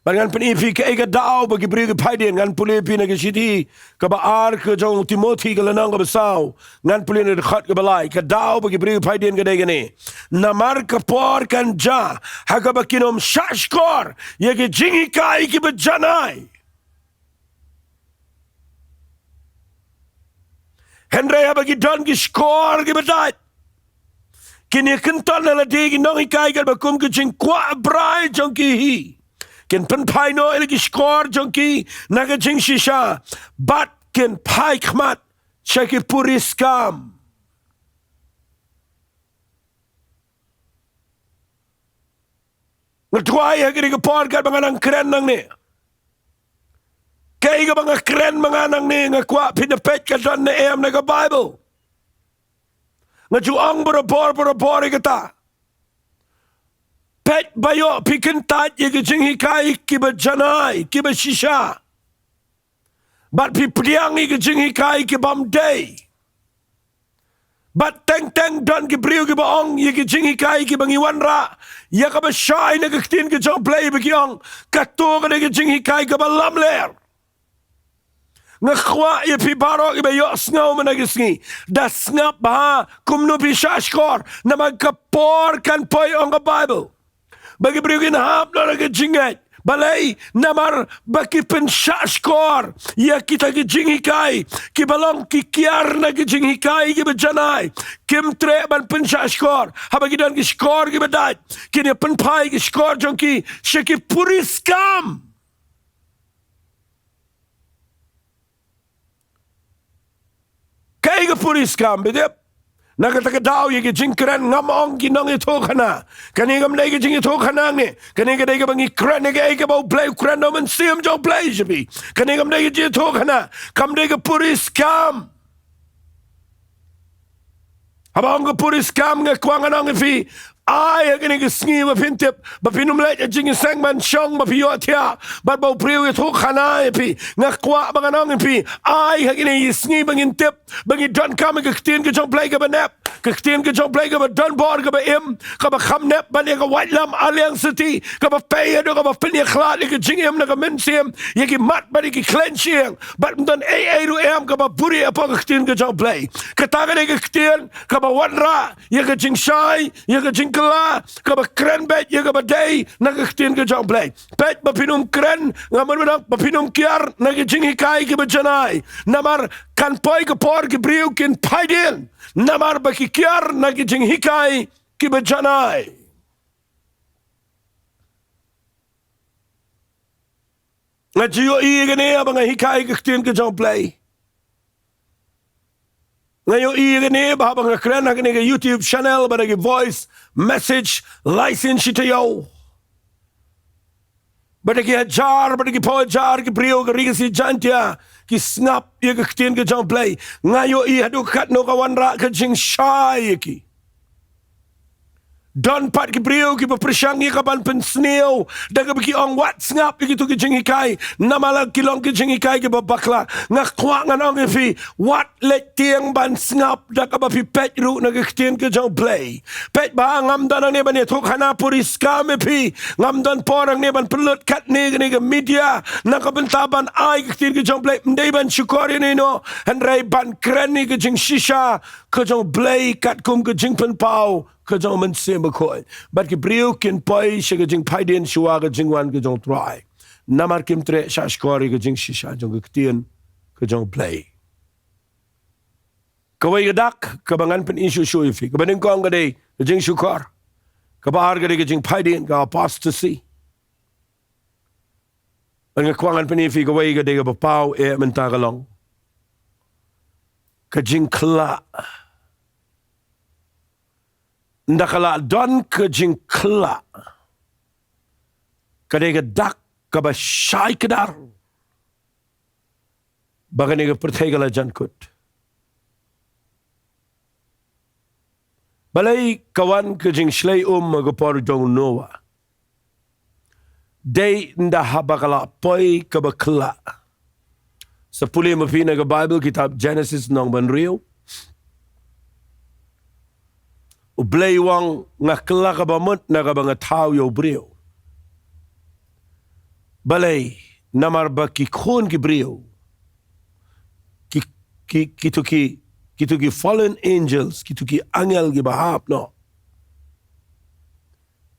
Bad ngan pyni ïa phi kaei ka daw ba ki briew ki phaidien. Ngan pule ïa phi na ka shithi kaba ar ka jong u Timothi, ka lynnong kaba saw, ngan pule na ka dkhot kaba lai. Ka daw ba ki briew ki phaidien ka dei kane: Namar ka por kan jia ha kaba kin ym shahshkor ïa ki jinghikai kiba janai. Hynrei haba ki don ki shkor kiba dait, kin ïakynton ha lade ki nonghikai katba kum ka jingkwah brai jong ki hi. Kin pynphai noh ïa la ki shkor jong ki na ka jingshisha, bad kin phai khmat sha ki puriskam. Nga duwai ha kane ka por katba nga nang kren nangne, kaei kaba nga kren ma nga nangne, nga kwah phin da peit ka don ne em na ka Bible. Nga ju ong barabor barabor ïa kata. Peit ba ïoh phi kyntait ïa ki jinghikai kiba janai, kiba shisha. Bad phi pdiang ïa ki jinghikai ki bym dei. Bad teng teng don ki briew kiba ong ïa ki jinghikai kiba ngi wanrah ïa kaba shai na ka ktien ka jong U Blei, ba ki ong kato ka dei ka jinghikai kaba lamler. Nga kwah ïa phi baroh kiba ïohsngew mynta ka sngi, da sngap bha kumno phi shahshkor, namar ka por kan poi, ong ka Bible, ba ki briew kin hap noh na ka jingngeit. Balei? Namar ba ki pynshahshkor ïa kita ki jinghikai kiba long ki kiar na ki jinghikai kiba janai. Kim treh ban pynshahshkor. Haba ki don ki shkor kiba dait, kin ïa pynphai ki shkor jong ki sha ki puriskam. Kaei ka puriskam, bad tip, na kata ka daw ïa ki jingkren, ngam ong ki nongïathuhkhana. Kane kam dei ka jingïathuhkhana ne. Kane ka dei kaba ngi kren ïa kaei kaba U Blei u kren na u Mynsiem jong U Blei sha phi. Kane kam dei ka jingïathuhkhana, kam dei ka puriskam. Haba ong ka puriskam, nga kwah ngan ong ïa phi, ai ha kane ka sngi ba phin tip, ba phin ym leit ha jingïaseng ban shong ba phi ïohthiah, bad ba u briew u ïathuhkhana ïa phi. Nga kwah ba ngan ong ïa phi, ai ha kine ki sngi ba ngin tip, ba ngi donkam ïa ka ktien ka jong U Blei kaba nep, ka ktien ka jong U Blei kaba don bor, kaba im, kaba kham nep ban ïa ka waitlam ar liang sati, kaba pei haduh kaba pynïakhlad ïa ka jingim na ka mynsiem, ïa ki mat bad ïa ki khlaiñ shyieng, bad ym don ei ei ruh em kaba buhrieh hapoh ka ktien ka jong U Blei. Kata ka dei ka ktien kaba wanrah ïa ka jingshai, ïa ka jingkylla, kaba kren beit ïa kaba dei na ka ktien ka jong U Blei. Peit ba phin ym kren, nga mut ban ong, ba phin ym kiar na ki jinghikai kiba janai. Namar kan poi ka por ki briew kin phaidien, namar ba ki kiar na ki jinghikai kiba janai. Nga ju ïohi ïa kane haba nga hikai ka ktien ka jong U Blei. Nga ïohi ïa kane ba haba nga kren ha kane ka YouTube channel, ba da ki voice message lai sien shi taïew, ba da ki hajar, ba da ki phew hajar ki briew ka Ri Khasi Jaiñtia ki sngap ïa ka ktien ka jong U Blei. Nga ïohi haduh katno ka wanrah ka jingshai ïa ki. Don pat ki briew kiba pyrshang ïa ka ban pynsniew da kaba ki ong, wat sngap ïa kito ki jinghikai, namar la ki long ki jinghikai kiba bakla. Nga kwah ngan ong ïa phi, wat leit tieng ban sngap da kaba phi peit ruh na ka ktien ka jong U Blei. Peit ba ngam don hangne ban ïathuh hana puriska me phi, ngam don por hangne ban pynlut katne kane ka media na ka bynta ban ai ka ktien ka jong U Blei, ym dei ban shukor ïa no, hynrei ban kren ïa ka jingshisha ka jong U Blei katkum ka jingpynpaw ka jong U Mynsiem Bakhuid. Bad ki briew kin poi sha ka jingphaidien shuwa ka jingwan ka jong U Trai, namar kim treh shahshkor ïa ka jingshisha jong ka ktien ka jong U Blei. Kawei ka dak kaba ngan pyni shuh shuh ïa phi. Kaba nyngkong ka dei ka jingshukor. Kaba ar ka dei ka jingphaidien, ka apostasy. Bad nga kwah ngan pyni ïa phi kawei ka dei kaba paw eh mynta ka long ka jingkylla. Ynda ka la don ka jingkylla, ka dei ka dak kaba shai kdar ba kane ka pyrthei ka la jan kut. Balei ka wan ka jingshlei um ha ka por jong u Noah? Dei ynda haba ka la poi kaba kylla. Sa pule ma phi na ka Baibl, kitab Genesis lynnong ba hynriew. U Blei u ong, nga kylla kaba mut na kaba nga thaw ïa u briew. Balei? Namar ba ki khun ki briew, ki, ki, kito ki, kito ki fallen angels, kito ki angel kiba hap noh,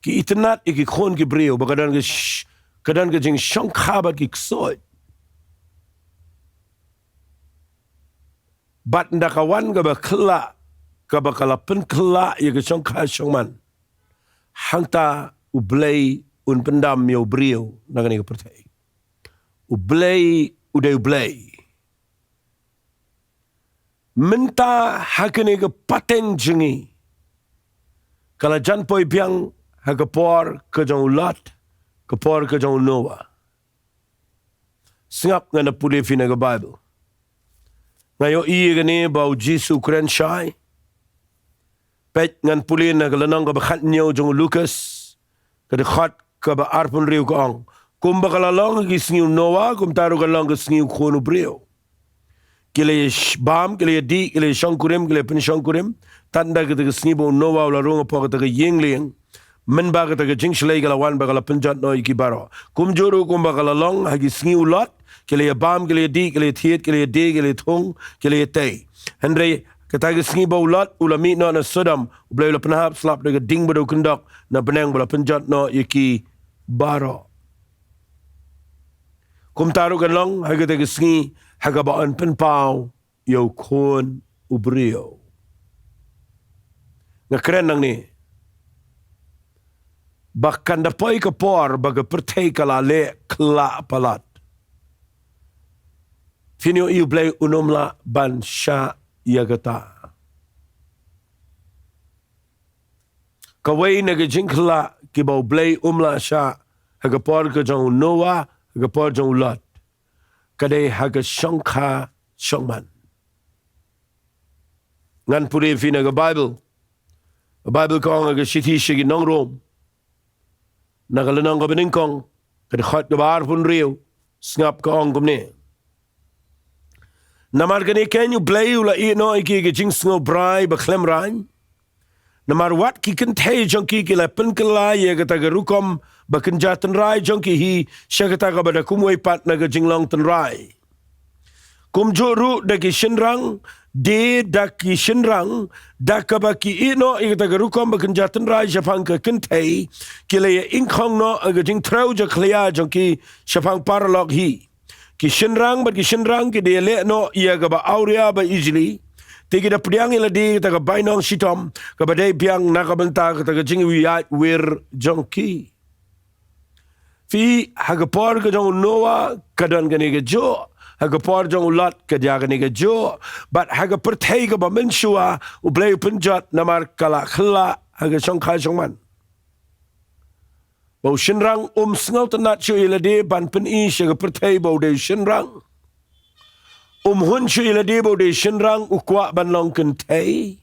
ki itynnad ïa ki khun ki briew ba ka don ka sh-, ka don ka jingshongkha bad ki ksuid. Bad ynda ka wan kaba kylla, kaba ka la pynkylla ïa ka shongkha shongman, hangta U Blei un pyndam ïa u briew na kane ka pyrthei. U Blei u dei U Blei. Mynta ha kane ka pateng jong ngi, ka la jan poi biang ha ka por ka jong u Lot, ka por ka jong u Noah. Sngap, ngan da pule ïa phi na ka Baibl. Nga ïohi ïa kane ba U Jisu u kren shai. Peit, ngan pule na ka lynnong kaba khathynñiew jong u Lukas, ka dkhot kaba arphew hynriew, ka ong, kumba ka la long ha ki sngi u Noah, kumta ruh kan long ha ki sngi u Khun u briew. Ki la ïa sh-, bam, ki la ïa dih, ki la ïa shongkurim, ki la ïa pynshongkurim, tad ynda kata ka sngi ba u Noah u la rung hapoh kata ka ïing lieng, mynba kata ka jingshlei ka la wan bad ka la pynjot noh ïa ki baroh. Kumjuh ruh kumba ka la long ha ki sngi u Lot, ki la ïa bam, ki la ïa dih, ki la ïa thied, ki la ïa die, ki la ïa thung, ki la ïa tei. Hynrei kata ka sngi ba u Lot u la mih noh na Sodom, U Blei u la pynhap slap da ka ding ba dewkyndok na bneng, ba la pynjot noh ïa ki baroh. Kumta ruh kan long ha kata ka sngi ha kaba yn pynpaw ïa u Khun u briew. Nga kren nangne ba kan da poi ka por ba ka pyrthei ka la leh kylla palat. Phin ïohi U Blei un ym lah ban shah ïa kata. Kawei na ka jingkylla kiba U Blei um lah shah ha ka por ka jong u Noah, ha ka por jong u Lot, ka dei ha ka shongkha shongman. Ngan pule ïa phi na ka Baibl. Ka Baibl ka ong ha ka shithi sha ki nong Rom, na ka lynnong kaba nyngkong, ka dkhot kaba arphew hynriew, sngap, ka ong kumne: Namar kane keiñ U Blei u la ïeh noh ïa ki ha ka jingsngewbha ba khlem raiñ, namar wat ki kynthei jong ki ki la pynkylla ïa kata ka rukom ba kynja tynrai jong ki hi sha kata kaba da kumwei pat na ka jinglong tynrai. Kumjuh ruh da ki shynrang, de da ki shynrang, da kaba ki ïeh noh ïa kata ka rukom ba kynja tynrai shaphang ka kynthei, ki la ïa ingkhong noh ïa ka jingtrew jakhlia jong ki shaphang paralok hi. Ki shynrang bad ki shynrang ki da ïaleh noh ïa kaba awria ba ijli, te ki da pdiang ïa lade ïa kata ka bainong shitom kaba dei biang na ka bynta kata ka jingïaid wir jong ki. Phi, ha ka por ka jong u Noah ka don kane kajuh, ha ka por jong u Lot ka don kane kajuh, bad ha ka pyrthei kaba mynshuwa U Blei u pynjot namar ka la kylla ha ka shongkha shongman. Ba u shynrang um sngewtynnad shuh ïa lade ban pyni sha ka pyrthei ba u dei u shynrang. Um hun shuh ïa lade ba u dei u shynrang, u kwah ban long kynthei.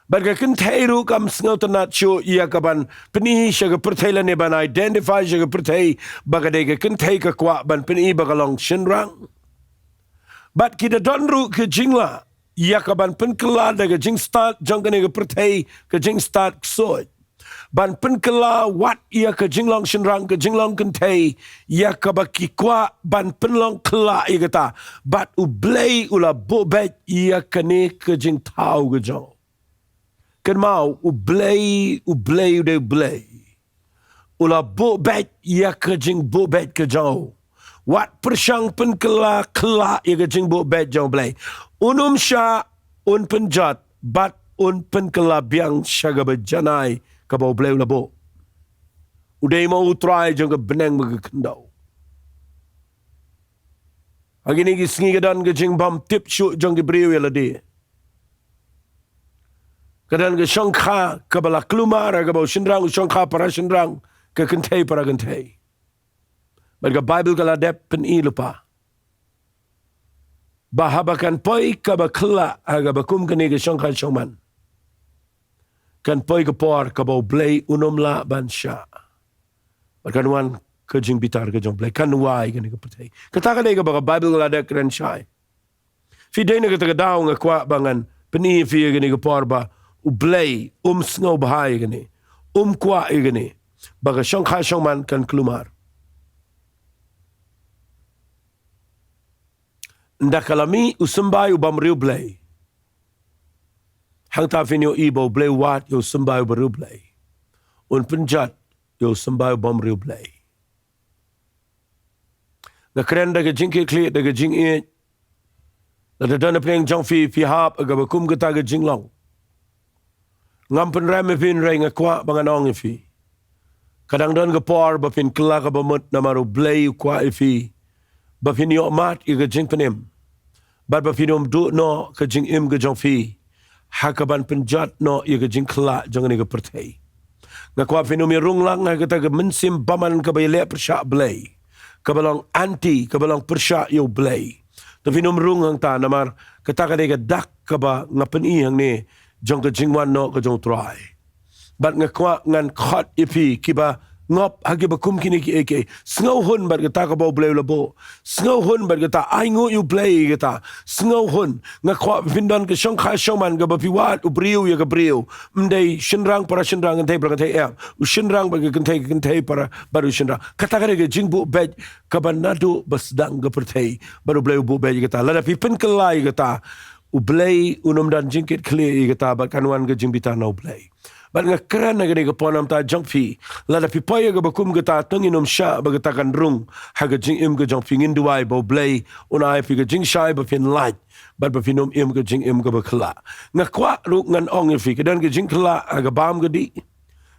Bad ka kynthei ruh kam sngewtynnat shuh ïa ka ban pyni sha ka pyrthei lane ban identify sha ka pyrthei ba ka dei ka kynthei, ka kwah ban pyni ba ka long shynrang. Bad ki da don ruh ka jinglah ïa ka ban pynkylla da ka jingstad jong kane ka pyrthei, ka jingstad ksuid, ban pynkylla wat ïa ka jinglong shynrang, ka jinglong kynthei, ïa kaba ki kwah ban pynlong kylla ïa kata. Bad U Blei u la buh beit ïa kane ka jingthaw ka jong. Kynmaw, U Blei, U Blei u dei U Blei. U la buh beit ïa ka jingbuh beit ka jong u. Wat pyrshang pynkylla kylla ïa ka jingbuh beit jong U Blei. Un ym shah, un pynjot bad un pynkylla biang sha kaba janai kaba U Blei u la buh. U dei mo U Trai jong ka bneng bad ka khyndew. Ha kine ki sngi ka don ka jingbym tip shuh jong ki briew ïa lade. Ka don ka shongkha kaba la kulmar, kaba u shynrang u shongkha para shynrang, ka kynthei para kynthei. Bad ka Baibl ka la dep pyni lypa ba haba kan poi kaba kylla ha kaba kum kane ka shongkha shongman, kan poi ka por kaba U Blei un ym lah ban shah. Bad kan wan ka jingbitar ka jong U Blei, kan wai kane ka pyrthei. Kata ka dei kaba ka Baibl ka la dep kren shai. Phi dei na kata ka daw, nga kwah ba ngan pyni ïa phi ïa kane ka por ba U Blei um sngewbha ïa kane, um kwah ïa kane, ba ka shongkha shongman kan kulmar. Ynda ka la mih u symbai u bym riewblei, hangta phin ïohi ba U Blei u wad ïa u symbai u bym riewblei. Un pynjot ïa u symbai u bym riewblei. Nga kren da ka jingkitkhlieh, da ka jingïeit. Lada don na pdeng jong phi, phi hap ha kaba kum kata ka jinglong, ngam pynrem ïa phi, hynrei nga kwah ba ngan ong ïa phi, ka dang don ka por ba phin kylla kaba mut, namar U Blei u kwah ïa phi ba phin ïoh mad ïa ka jingpynim, bad ba phin ym duh noh ka jingim ka jong phi ha kaban pynjot noh ïa ka jingkylla jong kane ka pyrthei. Nga kwah phin ym ïa rung lang ha kata ka mynsiem bymman kaba ïaleh pyrshah Blei, kaba long anti, kaba long pyrshah ïa U Blei. To phin ym rung hangta, namar kata ka dei ka dak kaba nga pyni hangne jong ka jingwan noh ka jong U Trai. Bad nga kwah ngan khot ïa phi kiba ngop ha kiba kum kine kiei kiei. Sngewhun bad kata kaba U Blei u la buh. Sngewhun bad kata, ainguh ïa U Blei ïa kata. Sngewhun. Nga kwah ba phin don ka shongkha shongman kaba phi wad u briew ïa ka briew. Ym dei shynrang para shynrang, kynthei para kynthei, em. U shynrang bad ka kynthei, ka kynthei para bad u shynrang. Kata ka dei ka jingbuh beit kaba naduh ba sdang ka pyrthei. Bad U Blei u buh beit ïa kata. Lada phi pynkylla ïa kata, U Blei un ym don jingkitkhlieh ïa kata, bad kan wan ka jingbitar na U Blei. Bad nga kren ha kane ka por namar jong phi, lada phi poi ha kaba kum kata, to ngin ym shah ba kata kan rung ha ka jingim ka jong phi. Ngin duwai ba U Blei un ai phi ka jingshai ba phin lait, bad ba phin ym im ka jingim kaba kylla. Nga kwah ruh ngan ong ïa phi, ka don ka jingkylla ha ka bam ka dih.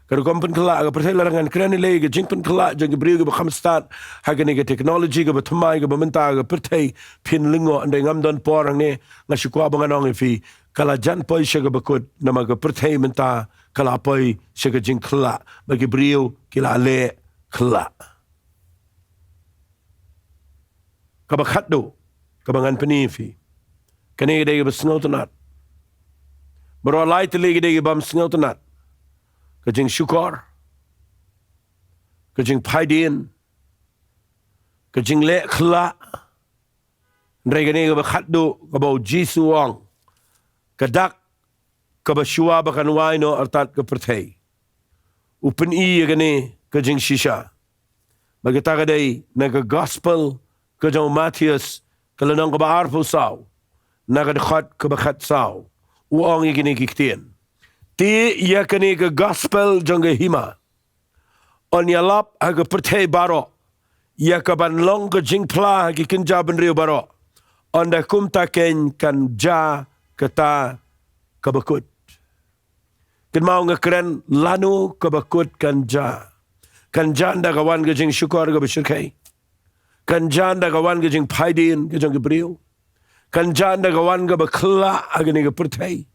Ka rukom pynkylla ha ka pyrthei, lada ngan kren ïaleh ka jingpynkylla jong ki briew kiba kham stad ha kane ka technology kaba thymmai kaba mynta ha ka pyrthei, phin lyngngoh. Hynrei ngam don por hangne, nga shu kwah ba ngan ong ïa phi, ka la jan poi sha kaba kut, namar ka pyrthei mynta ka la poi sha ka jingkylla, ba ki briew ki la leh kylla. Kaba khatduh kaba ngan pyni ïa phi, kane ka dei kaba sngewtynnat. Baroh lai tylli ka dei kaba ym sngewtynnat. Ka jingshukor, ka jingphaidien, ka jingleh kylla. Hynrei kane kaba khatduh kaba U Jisu u ong, ka dak kaba shuwa ba kan wai noh artat ka pyrthei, u pyni ïa kane ka jingshisha. Bad kata ka dei na ka gospel ka jong u Mathaios, ka lynnong kaba arphew saw, na ka dkhot kaba khatsaw. U ong ïa kine ki ktien: Te ïa kane ka gospel jong ka hima yn ïalap ha ka pyrthei baroh, ïa kaban long ka jingphla ha ki kynja bynriew baroh, ynda kumta keiñ kan jia kata kaba kut. Kynmaw, nga kren lano kaba kut kan jia. Kan jia ynda ka wan ka jingshukor kaba shyrkhei. Kan jia ynda ka wan ka jingphaidien ka jong ki briew. Kan jia ynda ka wan kaba kylla ha kane ka pyrthei.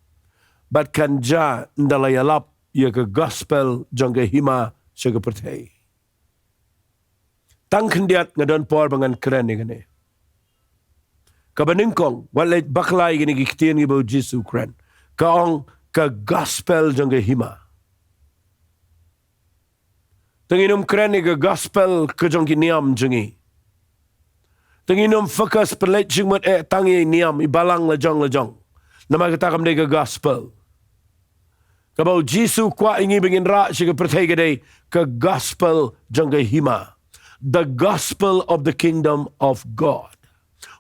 Bad kan jia ynda la ïalap ïa ka gospel jong ka hima sha ka pyrthei. Tang khyndiat nga don por ba ngan kren ïa kane. Kaba nyngkong, wat leit bakla ïa kine ki ktien kiba U Jisu u kren. Ka ong, ka gospel jong ka hima. Te ngin ym kren ïa ka gospel ka jong ki niam jong ngi. Te ngin ym focus pynleit jingmut eh tang ïa i niam i balang la jong la jong. Namar kata kam dei ka gospel. Kaba u Jisu u kwah ïa ngi ba ngin rah sha ka pyrthei ka dei ka gospel jong ka hima. The gospel of the kingdom of God.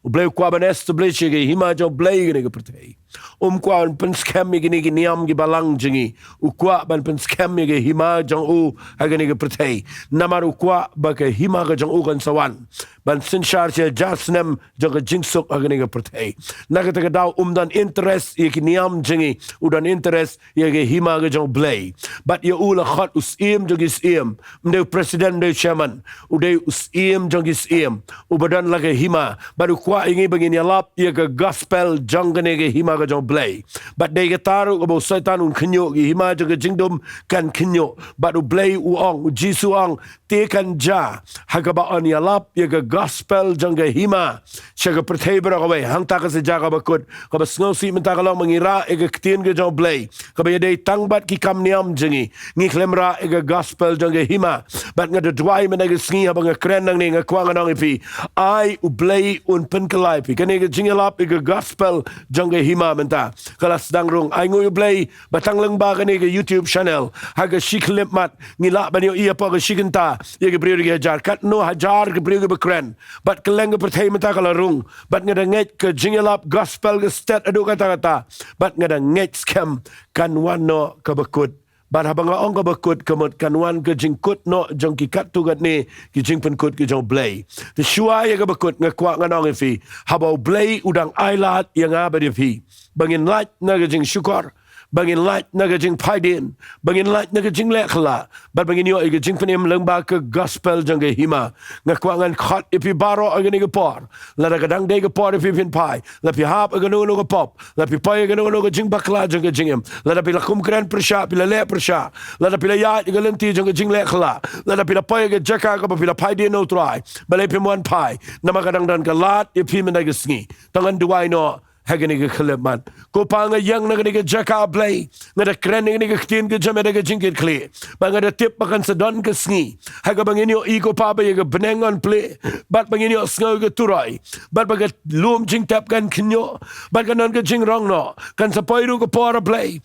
U Blei u kwah ban establish ïa ka hima jong u Blei ha kane ka pyrthei. Um kwah ban pynskhem ïa kine ki niam ki balang jong ngi. U kwah ban pynskhem ïa ka hima jong u ha kane ka pyrthei. Namar u kwah ba ka hima ka jong u kan sa wan ban synshar shi hajar snem jong ka jingsuk ha kane ka pyrthei. Na kata ka daw um don interest ïa ki niam jong ngi, u don interest ïa ka hima ka jong u Blei. Bad ïa u la khot u Syiem jong ki syiem. Ym dei u president, ym dei u chairman. U dei u Syiem jong ki syiem. Uba don la ka hima. Bad u kwah ïa ngi ba ngin ïalap ïa ka gospel jong kane ka hima ka jong u Blei. Bad dei kata ruh kaba u Soitan un khynñiuh, ka hima jong ka jingdum kan khynñiuh. Bad u Blei u ong, u Jisu u ong, te kan jia ha kaba yn ïalap ïa ka gospel jong ka hima sha ka pyrthei baroh kawei. Hangta ka sa jia kaba kut. Kaba sngewsih mynta ka long ba ngi rah ïa ka ktien ka jong u Blei kaba ïadei tang bad ki kam niam jong ngi. Ngi khlem rah ïa ka gospel jong ka hima. Bad nga da duwai mynta ka sngi haba nga kren nangne, nga kwah ngan ong ïa phi, ai u Blei un pynkylla ïa phi. Kane ka jingïalap ïa ka gospel jong ka hima mynta ka la sdang rung. Ai nguh ïa u Blei ba tang lyngba kane ka YouTube channel ha ka shi khyllipmat ngi lah ban ïohi hapoh ka shi kynta ïa ki briew da ki hajar, katno hajar ki briew kiba kren. Bad kylleng ka pyrthei mynta ka la rung. Bad nga da ngeit ka jingïalap gospel ka stet haduh katta katta. Bad nga da ngeit skhem kan wan noh kaba kut. Bad haba nga ong kaba kut, ka mut kan wan ka jingkut noh jong ki katto katne ki jingpynkut ki jong u Blei. Te shuwa ïa kaba kut nga kwah ngan ong ïa phi, haba u Blei u dang ailad ïa nga bad ïa phi ba ngin lait na ka jingshukor, ba ngin lait na ka jingphaidien, ba ngin lait na ka jingleh khlad, bad ba ngin ïoh ïa ka jingpynim lyngba ka gospel jong ka hima. Nga kwah ngan khot ïa phi baroh ha kane ka por. Lada ka dang dei ka por ïa phi phin phai, la phi hap ha kano kano ka pop, la phi poi ha kano kano ka jingbakla jong ka jingim, lada phi la kum kren pyrshah, phi la leh pyrshah, lada phi la ïaid ha ka lynti jong ka jingleh khlad, lada phi la poi ha ka jaka kaba phi la phaidien na u Trai, balei phim wan phai? Namar ka dang don ka lad ïa phi mynta ka sngi. Tang ngan duwai noh ha kane ka khyllipmat. Ko Pa, nga ïeng na kane ka jaka Blei, nga da kren ïa kane ka ktien ka jong me da ka jingkitkhlieh. Bad nga da tip ba kan sa don ka sngi ha kaba ngin ïohi ko Pa ba ïa ka bneng yn plie, bad ba ngin ïohsngew ïa ka turoi, bad ba ka lum jingtep kan khynñiuh, bad kan don ka jingrong noh. Kan sa poi ruh ka por A Blei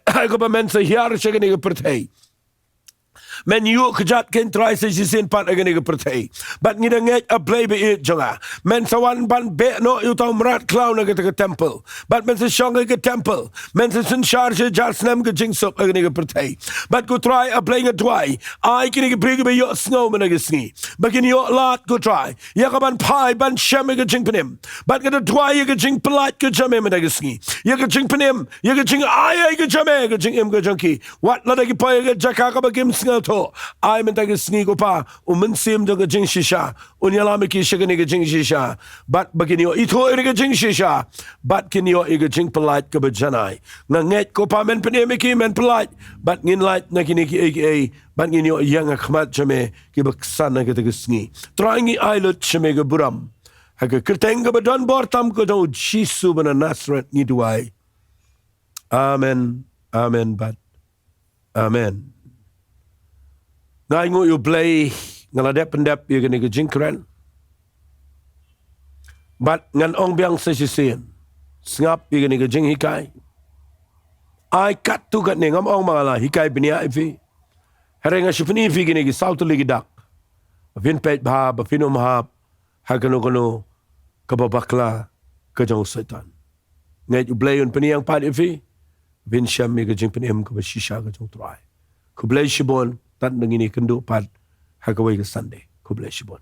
ha kaba men sa hiar sha kane ka pyrthei. Men ïuh kjat kein Trai sa shisien pat ha kane ka pyrthei. Bad ngi da ngeit A Blei ba ïeit jong nga, men sa wan ban beh noh ïa uta u mrad khlaw na kata ka temple. Bad men sa shong ha ka temple, men sa synshar shi hajar snem ka jingsuk ha kane ka pyrthei. Bad ko Trai A Blei, nga duwai, ai kine ki briew kiba ïohsngew mynta ka sngi ba kin ïoh lad ko Trai ïa ka ban phai ban shem ïa ka jingpynim. Bad nga da duwai ïa ka jingpyllait ka jong me mynta ka sngi, ïa ka jingpynim, ïa ka jingai ei ka jong me ha ka jingim ka jong ki. Wat lada ki poi ha ka jaka kaba kim sngewthuh, ai mynta ka sngi ko Pa, u Mynsiem jong ka jingshisha un ïalam ïa ki sha kane ka jingshisha, bad ba kin ïoh ithuh ïa ka jingshisha, bad kin ïoh ïa ka jingpyllait kaba janai. Nga ngeit ko Pa men pynim ïa ki, men pyllait, bad ngin lait na kine kiei kiei, bad ngin ïoh ïeng ha khmat jong me kiba ksan ha kata ka sngi. Trai, ngi ai lut sha me ka burom ha ka kyrteng kaba don bor tam ka jong u Jisu ba na Nasareth ngi duwai. Amen, amen bad amen. Nga ai nguh ïa u Blei, nga la dep pyndep ïa kane ka jingkren. Bad ngan ong biang sa shisien, sngap ïa kane ka jinghikai. Ai katto katne, ngam ong ba nga la hikai bniah ïa phi. Hynrei nga shu pyni ïa phi kine ki saw tylli ki dak ba phin peit bha, ba phin ym hap ha kano kano kaba bakla ka jong u Soitan. Ngeit u Blei un pynïeng pat ïa phi, phin shem ïa ka jingpynim kaba shisha ka jong u Trai. Khublei shibun, tad nangini kynduh pat ha kawei ka Sunday. Khublei shibun.